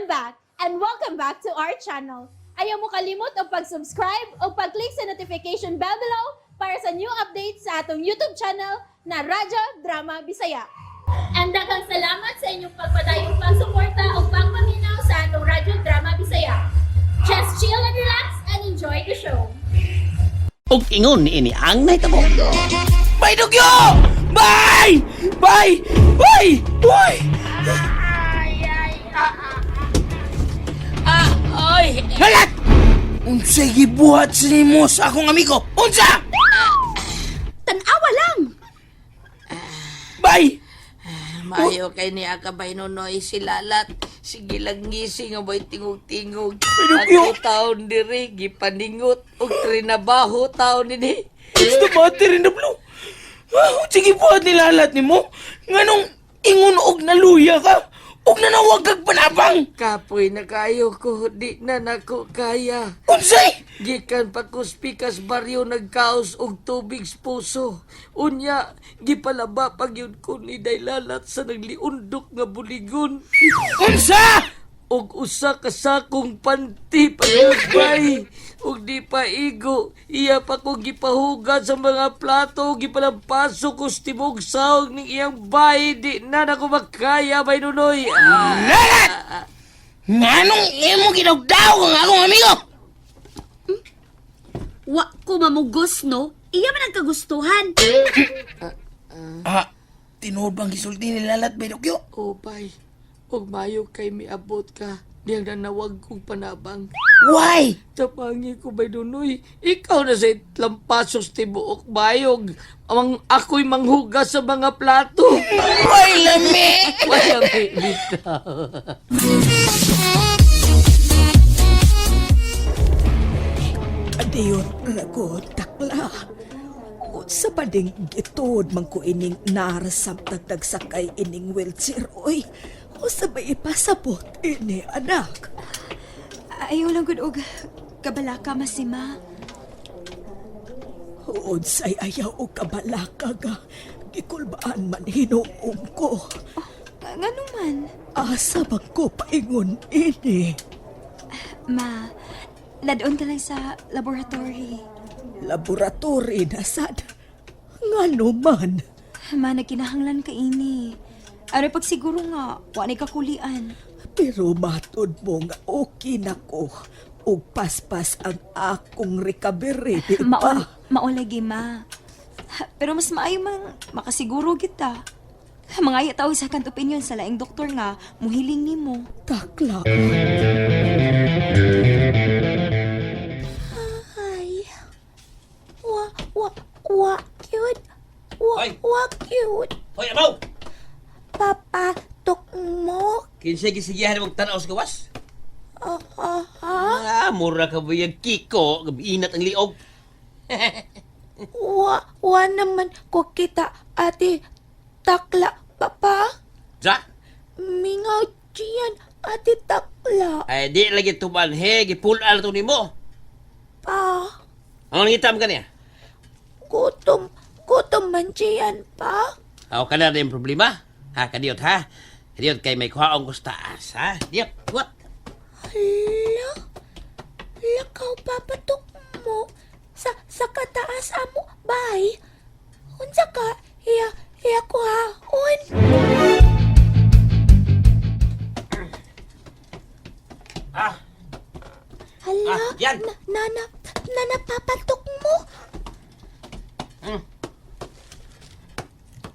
I'm back and welcome back to our channel. Ayaw mo kalimot og pag-subscribe o pag-click sa notification bell below para sa new updates sa atong YouTube channel na Radyo Drama Bisaya. And daghang salamat sa inyong pagpadayong pagsuporta o pagpaminaw sa atong Radyo Drama Bisaya. Just chill and relax and enjoy the show. Ug ingon niini ang nahitabo. Bay Dugyo! Bay! Bay! Bay! Bay! Ay! Halat! Unsay gibuhat sa nimo sa akong amigo? Unsa? Tanawa lang. Bay! Mayo kay niya ka bay nonoy si Lalat. Sige lang ngisi nga bay tingog-tingog. Pinugyo. Ako taon diri gipaningot og trinabaho taon nini. It's the butter in the blue. Ah, unsay gibuhat ni Lalat nimo? Nganong ingon og naluya ka? Og nanawag kag panabang? Kapoy na kayo ko, di na nako kaya. Unsay? Gikan pa ko spikas baryo nagkaos og tubig sa puso. Unya, gipalaba pag yun ko ni Daylalat sa nagliundok nga buligon. Unsa? Og usa ka sakong panty pagkabay og di pa igo iya pa ko gipahugat sa mga plato gipalampaso ko sa tibok sahog ning iyang bay di na nako makaya bay nunoy ah. Lalat! Nganong imo gidawdaw ang akong amigo? Wa ko mamugos, no? Iya man ang kagustuhan. Ah, tinuod bang gisulti ni Lalat, Bay Dugyo? Oh bay, og mayo kay miabot ka diyang nanawag kong panabang. Why? Tapangi ko bay nunoy, ikaw na sa lampasos tibuok bayog ang ako'y manghugas sa mga plato. Why lami? Wala may bitaw. Adiyon lagot takla. Unsa pa ding gituod man ko ining narasam tagsakay ining wheelchair oy. Unsa ba ipasabot ini anak? Ayaw lang gud og kabalaka masima. Unsay ayaw og kabalaka ga. Gikulbaan man hinuom ko. Ngano man? Asa man ko paingon ini? Ma, ladon ka lang sa laboratory. Laboratory na sad. Ngano man? Ma, nagkinahanglan ka ini. Aray pag siguro nga, wa nay kakulian. Pero matod mo nga okay na ko. Ug paspas ang akong recovery, di ba? Mao mao lagi ma. Pero mas maayo man makasiguro kita. Mangaya ta og second opinion sa laing doktor nga muhiling nimo. Takla. Ay. Wa, wa, wa, cute. Wa, Hoy. wa, cute. Hoy, amaw! Papatok mo. Kinsa gisigihan mong tanaw sa gawas? Ah, ah, Ah, mura ka buyag Kiko, inat ang liog. Wa, wa naman ko kita, ate. Takla, papa. Sa? Mingaw diyan, ate takla. Ay, di lagi tumanhe, gipulaan to nimo. Pa, Ang ngitam ka niya? gutom, gutom man diyan, pa. Aw, kana na yung problema. Ha, kadiyot ha? Kadiyot kay may kuhaong ko sa taas, ha? Diyot, what? Hala, lakaw papatok mo. Sa kataas amo, bay. Unsa ka, iya, iya ko haon. Ah, Hala, Ah, yan. na, nana, nana papatok mo. Hmm.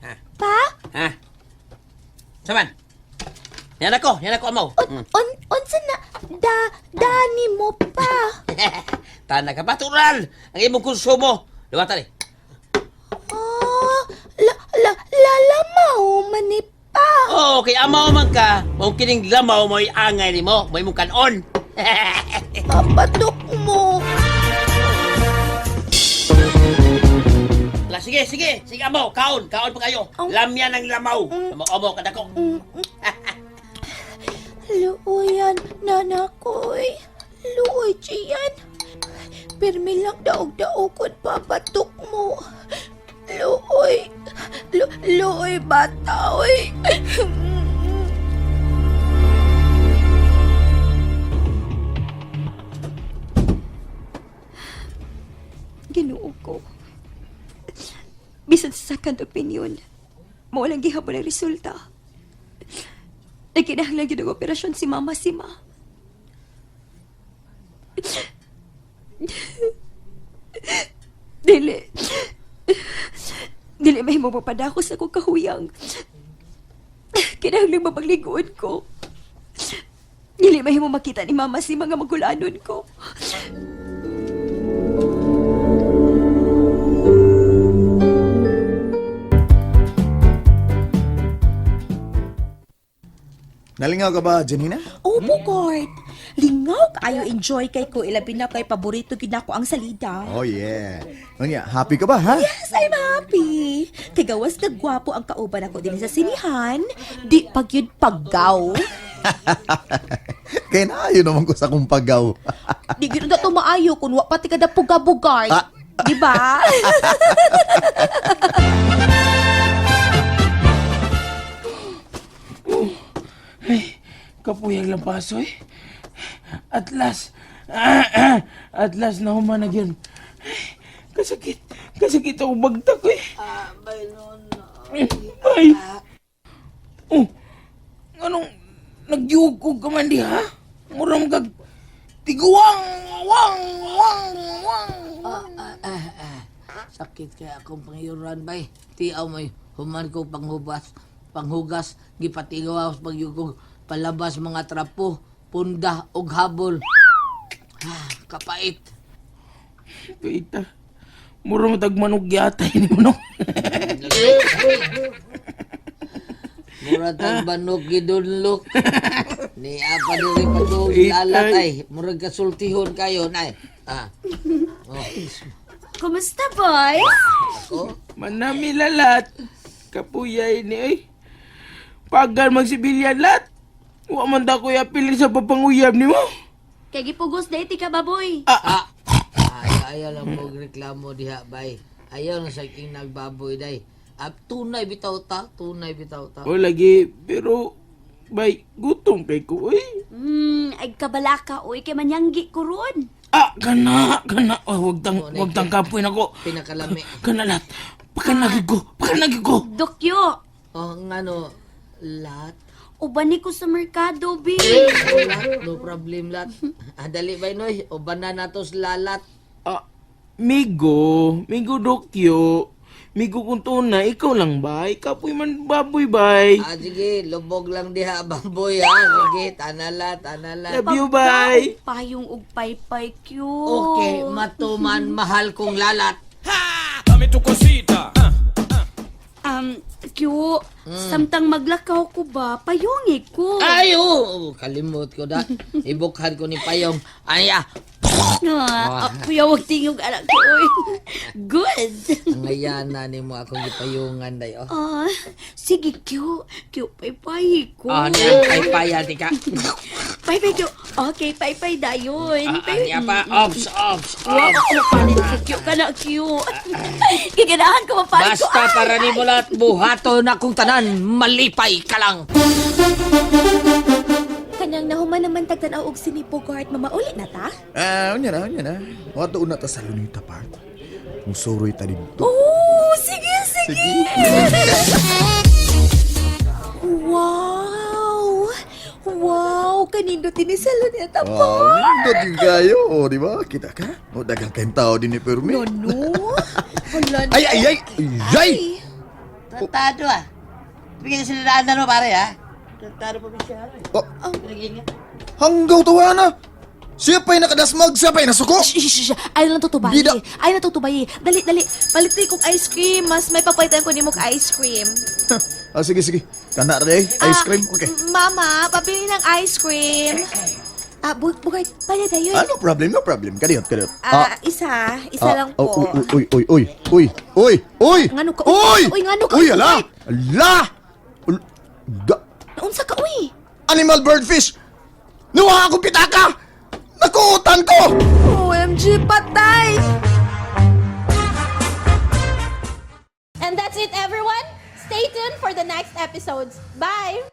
Ah. Pa, ha? Saman? Yan ako, amaw. on, on, unsa na, da, dani mo pa. Tana ka pa, tural! Ang imong konsumo. Luwatan eh. Ah, la, la, lalamaw man ni pa. Oo, oh, kay amaw man ka, mao kining lamaw mo'y angay nimo, mo'y imong kanon. Papatok mo. La, sige, sige, sige amaw, kaon, kaon pa kayo. Lamya ng lamaw. Amaw, amaw kadako. Luoyan, nanakoy. Luoy, Gian. Pirmi lang daog-daogon papatok mo. Luoy. Luoy, bata, oy. Second opinion. Mao lang gihapon ang resulta. Nagkinahanglan gyud og operasyon si mama si ma. Dili. Dili mahimo mapadako sa akong kahuyang. Kinahanglan mapagliguon ko. Dili mahimo makita ni mama si mga magulanon ko. Nalingaw ka ba, Janina? Opo, Gord. Lingaw kaayo, enjoy kay ko ilabi na kay paborito gid nako ang salida. Oh, yeah. Unya, happy ka ba, ha? Yes, I'm happy. Kay gawas ka gwapo ang kauban ako din sa sinihan, di pag yun paggaw. Kaya naayo naman ko sa akong paggaw. Di gyud na to maayo kun wa pati kada puga-bugart. Ah. Di ba? Ay, kapuyag lang paso eh. At last, at last na humanag yun. Ay, kasakit, kasakit ako bagtak eh. Ay, oh, anong nagyugog ka man di ha? Murang kag tiguang, wang, wang, wang. Sakit kaya akong pangyuran bay. Tiaw may human ko panghubas, panghugas, gipatigaw pagyugog palabas mga trapo, punda og habol. Ah, kapait. Kaita, murang tagmanog yata ini mo no. Mura tag banok gidunlok. Ni apa diri padung lalat ay murag kasultihon kayo nay. Ah. Oh. Kumusta, boys? Ako? Manami lalat. Kapuyay ni ay. Pagal magsibilyan lat. Wa man ta ko apil sa papanguyab nimo. Kay gipugos na iti ka, baboy. Ah. Ay, ayaw lang mo reklamo diha bay. Ayaw na sa king nagbaboy day. Ah, tunay bitaw ta, tunay bitaw ta. O lagi, pero bay gutom kay ko oy. Ay kabalaka, oy, kay manyanggi ko ron. Ah, kana kana. Oh, wag tang kapoy nako. Pinakalami. Kana lat. Pakanagig ko, pakanagig ko. Dokyo, Oh, ngano lahat. uban ni ko sa merkado, bi. Oh, lahat, no problem lahat. Ah, dali bay noy, uban na nato sa lalat. Ah, migo, migo dokyo. Migo kung tunay, ikaw lang ba? Ikapoy man baboy bay. Ah, sige, lubog lang diha baboy ha. Sige, tanala, tanala. Love you, bay. Payong og paypay, kyo. Okay, matuman mahal kong lalat. Kyo, samtang maglakaw ko ba, payongi ko. Ay, oh, kalimot ko da. Ibukhan ko ni Payong. Ay, ah, Ah, kuya, wag tingog anak ko, oy. Good. ang ngayana ni mo akong gipayungan day, oh. Ah, sige, Kyo. Kyo, paypay ko. Ah, niya, ay paya, tika. Paypay, Kyo. Okay, paypay dayon. Ah, ah, niya pa, ops, ops, Wow, ops. ako mapalit ko, Kyo. Kana, Kyo. Giganahan ko, mapalit ko. Basta Ay, para ni mo lahat, buhato na kung tanan, malipay ka lang. Kanyang nahuman naman tagtan-aw og sini Bogart, mamauli na ta? Ah, unya na, unya na. Wato una ta sa Lunita Park. Musuroy ta dito. Oh, sige, sige. Sige. Wow! Wow, kanindot ini sa Luneta Wow, Park. nindot yung kayo. O, di ba? Kita ka? O, daghang kayong tao din ni Permi. No, no. Hala, Ay, ay, ay! Ay, ay! Tantado ah. Bigyan ka sila daanan mo pare ha. Tantado pa siya. Oh. Hanggaw tawa na! Siya pa'y nakadasmag, siya pa'y nasuko! Shh, shh, shh. Ayaw lang tutubay. Bida. Ayaw lang tutubay. Dali, dali. Palit ni kong ice cream. Mas may papalitan ko ni mong ice cream. Ah, sige, sige. Kana rin, eh. Ice cream. Ah, Okay. Mama, pabili ng ice cream. Ah, Bugart, palit tayo. Ah, no problem, no problem. Kadiyot, kadiyot. Ah, isa. Isa lang oh, po. Uy, uy, uy, uy, uy, uy! Ngano ka? Uy! Uy, ngano ka? Uy, ala! Ala! Unsa ka, uy? Animal birdfish! Nuha akong pitaka! Nakuutan ko! OMG, patay! And that's it, everyone. Stay tuned for the next episodes. Bye!